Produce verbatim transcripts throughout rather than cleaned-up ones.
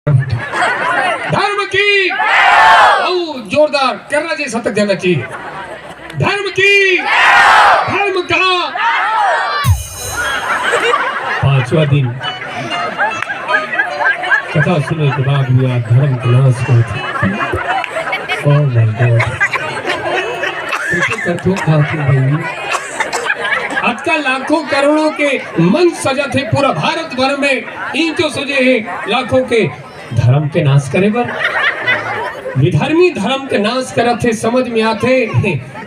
धर्म की, अउ जोरदार कर्रा जइसा तक जाना चाहिए। धर्म की, धर्म का। पांचवा दिन कथा सुने के बाद भी आज धर्म के नाश करत हे। Oh my God। कैसे करथो खाथो भाई? आजकल लाखों करोड़ों के मंच सजत हे पूरा भारत भर में, ईंटों सजे हे लाखों के धर्म के नाश करे बर। विधर्मी धर्म के नाश करत हे, समझ में आथे,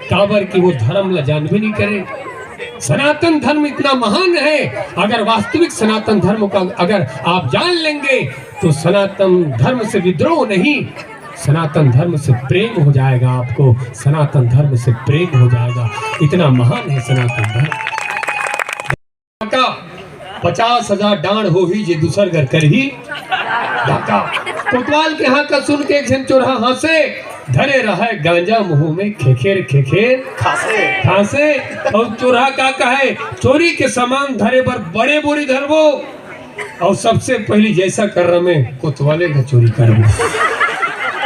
काबर कि वो धर्म ला जानबे नहीं करे। सनातन धर्म इतना महान है, अगर वास्तविक सनातन धर्म का अगर आप जान लेंगे, तो सनातन धर्म से विद्रोह नहीं, सनातन धर्म से प्रेम हो जाएगा आपको, सनातन धर्म से प्रेम हो जाएगा। इतना महान है सनातन धर्म। का पचास हजार डांड़ होही, जे दूसर घर करही धक्का। कोतवाल के हाँ का सुन के एक झन चोरहा हाँसे, धरे रहय गांजा मुंह में खेखेर खेखेर खांसे। खांसे। अउ चोरहा का कहे, चोरी के सामान धरे बर बड़े बोरी धरबो, अउ सबसे पहली जैसा कर रहा मैं कोतवाले का चोरी करबो।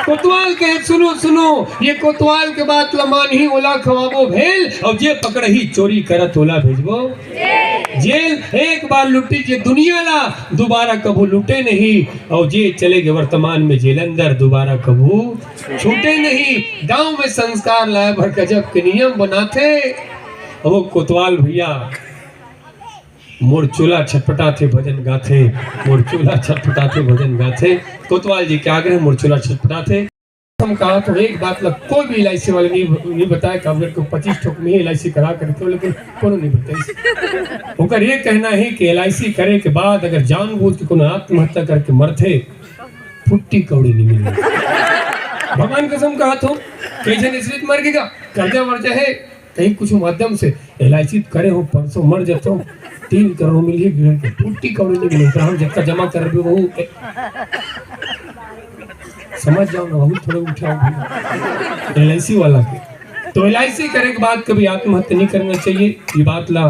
कोतवाल कहे, सुनो सुनो, ये कोतवाल के बात ल मानही, ओला खवाबो भेल, अउ जे पकड़ही चोरी करत ओला भेजबो जेल। एक बार लुटी जे दुनिया ला, दोबारा कभू लूटे नहीं, अउ जे चले गे वर्तमान में जेल अंदर, दोबारा कभू छूटे नहीं। गांव में संस्कार लाए बर गजब के नियम बनाथे। वो कोतवाल भैया मोर चोला छटपटाथे भजन गाथे, मोर चोला छटपटाथे भजन गाथे। कोतवाल जी के आग्रह मोर चोला छटपटाथे। हम कहा तो एक बात ला कोई भी एलआईसी वाले नहीं, नहीं बताए कि आप को पच्चीस ठोक में ही एलआईसी करा करते हो, लेकिन कोनो नहीं बताइस। ओकर ये कहना है कि एलआईसी करे के बाद अगर जानबूझ के कोनो आत्महत्या करके मरथे, फुट्टी कौड़ी नहीं मिले। भगवान कसम कहा तो कई जन इसलिए मर गया, कर्जा वर्जा है, कहीं कुछ माध्यम से एलआईसी करे हो, परसों मर जाते हो, तीन करोड़ मिलिए, गिरन के फुट्टी कौड़ी नहीं मिले, हम जब का जमा कर रहे हो, समझ जाओ ना, वही थोड़े उठाओ भाई, एलआईसी वाला के। तो एलआईसी करे के बाद कभी आत्महत्या नहीं करना चाहिए। ये बात ला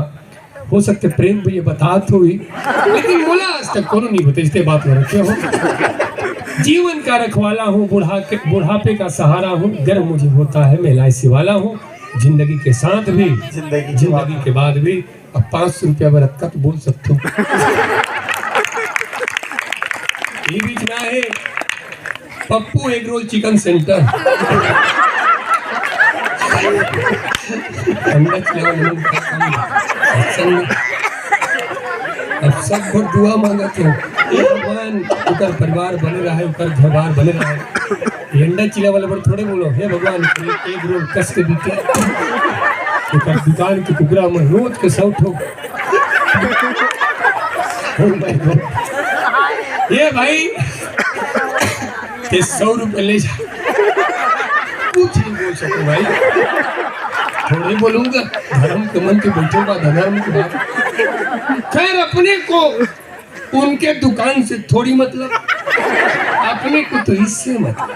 हो सकते प्रेम भी ये बतात होही, लेकिन मोला आज तक कोनो नहीं बताइस, ते बात ला रखे हो। जीवन का रखवाला हूँ, बुढ़ा के, बुढ़ापे का सहारा हूँ, गर्व मुझे होता है, मैं एलआईसी वाला हूँ। जिंदगी के साथ भी, जिंदगी के जिंदगी बाद। के बाद भी। अब पाँच सौ रुपया बर अतका तो बोल सकते हो। ये बीच में आए Pappu egg roll chicken centre. अंडा खिलाओ, हम लोग का काम है। अब सब घर दुआ मांगत हो, हे भगवान, ओकर परिवार बने रहे, ओकर घर बार बने रहे। ये अंडा चिला वाला बर थोड़े बोलो, हे भगवान, एक, एक रोल कस के बिके। ओकर दुकान के कुकरा में रोज के सौ ठोक। Oh my God। ये भाई, ये सौ रुपए ले जा। कुछ नहीं बोल सकते भाई, थोड़े बोलूंगा। धर्म के मन के बैठे बा, धर्म के बात। खैर, अपने को उनके दुकान से थोड़ी मतलब, अपने को तो इससे मतलब।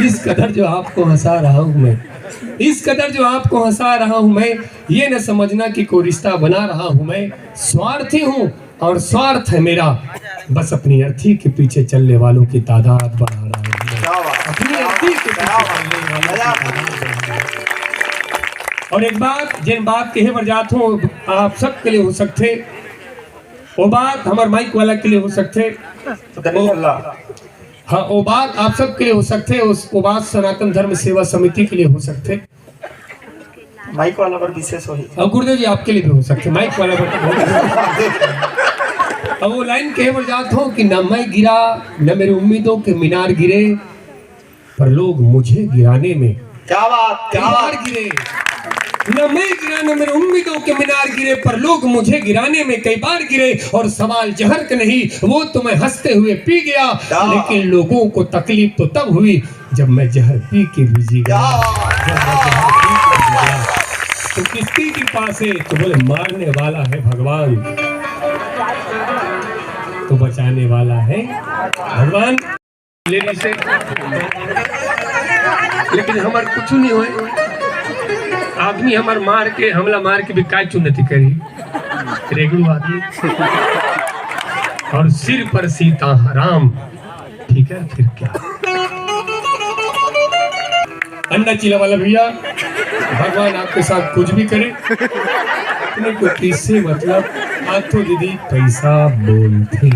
इस कदर जो आपको हंसा रहा हूं मैं, इस कदर जो आपको हंसा रहा हूं मैं, ये न समझना कि कोई रिश्ता बना रहा हूं मैं। स्वार्थी हूं और स्वार्थ है मेरा, बस अपनी अर्थी के पीछे चलने वालों की तादाद बढ़ा रहा हूं मैं। क्या बात। अपनी अर्थी के पीछे क्या बात। चलने वालों की तादाद बढ़ा रहा हूं। और एक बात, जिन बात कहे बर जात हूं, आप सबके लिए हो सकते, वो बात हमारे माइक वाला के लिए हो सकते। तो करें अल्लाह। हाँ, वो बात आप सबके लिए हो सकते, उस, वो बात सनातन धर्म सेवा समिति के लिए हो सकते। माइक वाला पर विशेष होही। और गुरुदेव जी, आपके लिए भी हो सकते, माइक वाला पर। अब वो लाइन कहे बर जात हो कि न मैं गिरा, न मेरी उम्मीदों के मीनार गिरे, पर लोग मुझे गिराने में क्या बात, क्या कई बार बात। गिरे। न मैं गिरा, न मेरी उम्मीदों के मीनार गिरे, पर लोग मुझे गिराने में कई बार गिरे। और सवाल जहर का नहीं, वो तो मैं हंसते हुए पी गया, क्या बात। लेकिन लोगों को तकलीफ तो तब हुई जब मैं जहर पी के भी जी गया। क्या बात। जब मैं जहर पी के भी जी गया। तो किसकी कृपा से? तो बोले, मारने वाला है भगवान, तो बचाने वाला है भगवान। ले रही से, लेकिन हमार कुछ नहीं होए। आदमी हमार मार के, हमला मार के भी काय चुनती करी, रेगड़ू आदमी। और सिर पर सीताराम। ठीक है, फिर क्या? अंडा चिला वाला भैया, भगवान आपके साथ कुछ भी करे। अपने को किससे मतलब? आज तो दीदी पैसा बोलथे,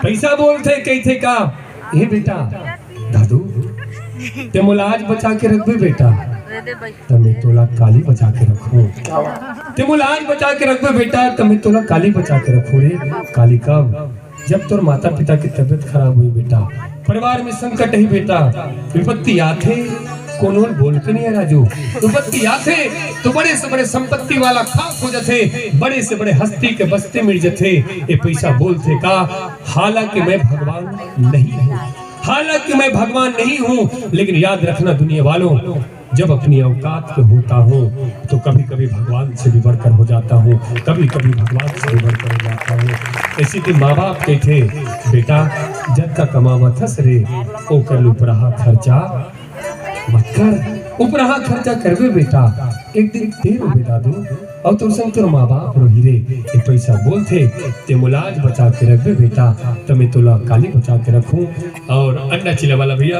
पैसा बोलथे, कहिथे का, "ए बेटा, दादू, ते मोला आज बचा के रखबे बेटा, त मैं तोला काली बचा के रखूं। ते मोला आज बचा के रखबे बेटा, त मैं तोला काली बचा के रखूं रे, काली कब?" जब तोर माता पिता के तबीयत खराब होही बेटा, परिवार में संकट ही बेटा, विपत्ति आथे, कोनो बोल के नहीं है राजू, विपत्ति आथे तो बड़े से बड़े संपत्ति वाला खास हो जाथे, बड़े से बड़े हस्ती के बस्ती मिल जाथे। ये पैसा बोलथे का, हालांकि मैं भगवान नहीं हूँ, हालांकि मैं भगवान नहीं हूँ, लेकिन याद रखना दुनिया वालों, जब अपनी औकात पे होता हूँ तो कभी कभी भगवान से भी बढ़कर हो जाता हूँ, कभी कभी भगवान से भी बढ़कर हो जाता हूँ। ऐसे के माँ बाप कहिथे, "बेटा, जतका कमावत हस रे, ओकर ले उपराहा खर्चा मत कर, उपराहा खर्चा करबे बेटा, एक दिन ते रोबे दादू, अउ तोर संग तोर माँ बाप रोही रे।" ये पैसा बोलथे, "ते मोला आज बचा के रखबे बेटा, त मैं तोला काली बचा के रखूं।" और अंडा चिला वाला भैया,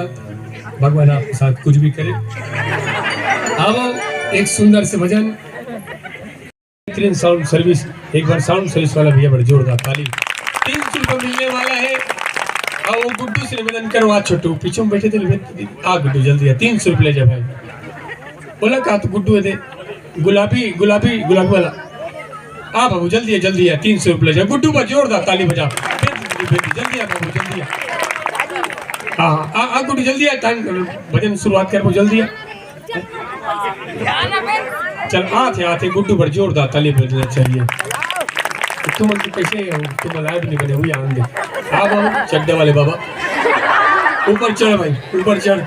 भगवान आपके साथ कुछ भी करे। आओ, एक सुंदर से भजन। बेहतरीन साउंड सर्विस, एक बार साउंड सर्विस वाला भैया बड़े जोरदार ताली। तीन सौ रुपये मिलने वाला है। और वो गुड्डू से निवेदन करो, आ छोटू, पीछे में बैठे थे, आ गुड्डू, जल्दी आ, तीन सौ रुपये ले जा भाई। बोला का तो गुड्डू है दे, गुलाबी, गुलाबी, गुलाबी वाला। आ बाबू, जल्दी आ, जल्दी आ, तीन सौ रुपये ले जा। गुड्डू बा, जोरदार ताली बजा। जल्दी आ बाबू, जल्दी आ। हाँ, हाँ, आ, आ गुड्डू, जल्दी आ, टाइम, भजन शुरुआत कर, जल्दी आ। चल, आथे, आथे, गुड्डू बर जोरदार ताली बजना चाहिए। तुमन के कैसे हो? तुम लाइव नहीं बने हुए आएंगे। आ बाबू, चड्डे वाले बाबा, ऊपर चढ़ भाई, ऊपर चढ़।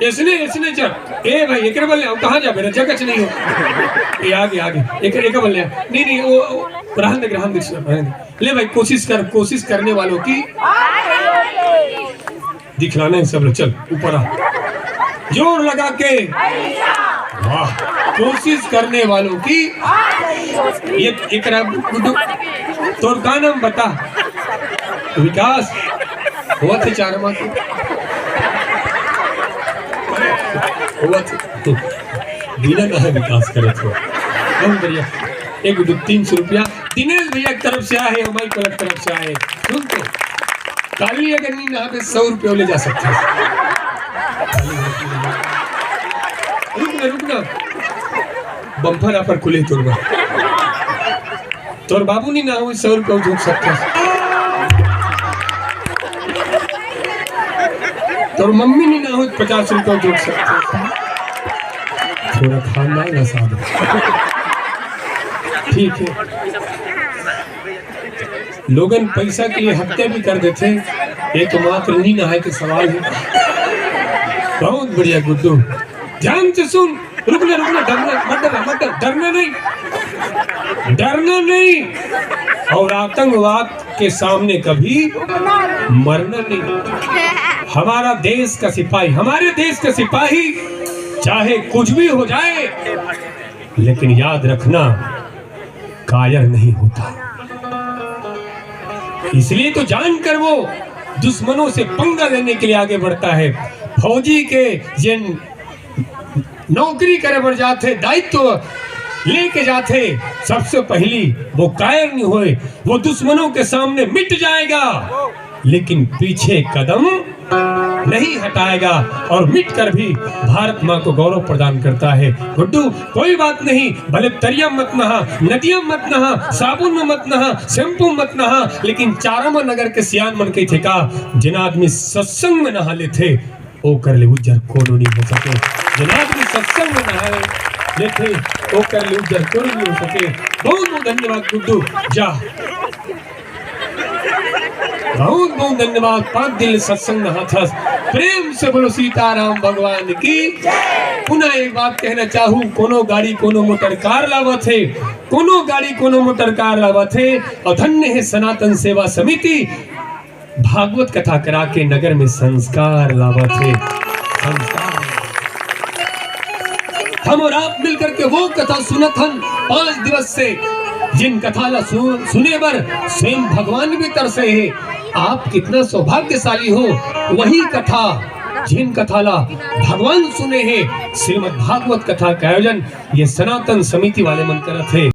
इसने, इसने चढ़। ए भाई, एकरे बल्ले हम कहाँ जाबे रे? जगह नहीं हो। ए, आगे, आगे। एक, एक बल्ले। नहीं, नहीं, वो, वो, रहन दे, रहन दे, रहन दे। ले भाई, कोशिश कर, कोशिश करने वालों की दिखलाना है सब लोग। चल, ऊपर आ, जोर लगा के। वाह, कोशिश करने वालों की। ये एकरा गुड्डू, तोर का नाम बता? विकास। होवत हे चार माँ के। होवत हे। बिना कहा विकास करत हो। बहुत बढ़िया। एक गुड्डू, तीन सौ रुपया दिनेश भैया की तरफ से आए, हमारी गलत तरफ से आए। सुन तो, काली अगर नी नहाबे, सौ रुपये ले जा सकते हैं। रुक ना, रुक ना। बम्पर ऑफर खुले तोर बर। तोर बाबू नी नहावे, सौ रुपये झोंक सकते हैं। तोर मम्मी नी नहावे, पचास रुपये झोंक सकते हैं। थोड़ा खानदान का साथ। ठीक है। लोगन पैसा के लिए हत्या भी कर देथे, एकमात्र नी नहाए के सवाल हे। बहुत बढ़िया गुड्डू, ध्यान से सुन, रुकना, रुकना, डरना मत, डरना मत, डर, डरना नहीं, डरना नहीं। और आतंकवाद के सामने कभी मरना नहीं। हमारा देश का सिपाही, हमारे देश का सिपाही चाहे कुछ भी हो जाए, लेकिन याद रखना, कायर नहीं होता। इसलिए तो जानकर वो दुश्मनों से पंगा लेने के लिए आगे बढ़ता है। फौजी के जिन नौकरी करे बर जाथे, दायित्व लेके जाथे, सबसे पहली वो कायर नहीं होए, वो दुश्मनों के सामने मिट जाएगा, लेकिन पीछे कदम नहीं हटाएगा और मिटकर भी भारत माँ को गौरव प्रदान करता है। गुड्डू, कोई बात नहीं, भले तरिया मत नहा, नदिया मत नहा, साबुन में मत नहा, शैम्पू मत नहा, लेकिन चारामा नगर के सियान मन कहिथे का, जेन आदमी सत्संग में नहा लेथे, ओकर ले उज्जर कोनो नहीं हो सके। जेन आदमी सत्संग में नहा लेथे, ओकर ले उज्जर कोनो नहीं हो सके। बहुत बहुत धन्यवाद गुड्डू, जा। बहुत बहुत धन्यवाद। पाँच दिन सत्संग हाथस। प्रेम से बोलो सीताराम भगवान की। पुनः एक बात कहना चाहूँ, कोनो गाड़ी कोनो मोटर कार लावत हे, कोनो गाड़ी कोनो मोटर कार लावत हे, और धन्य है सनातन सेवा समिति, भागवत कथा करा के नगर में संस्कार लावत हे। संस्कार। हम और आप मिलकर के वो कथा सुनत हन पाँच दिवस से, जिन कथा ला सु-, सुने बर स्वयं भगवान भी तरसे हे। आप कितना सौभाग्यशाली हो, वही कथा, जिन कथा ला भगवान सुने हे, श्रीमद् भागवत कथा का आयोजन ये सनातन समिति वाले मन करत हे।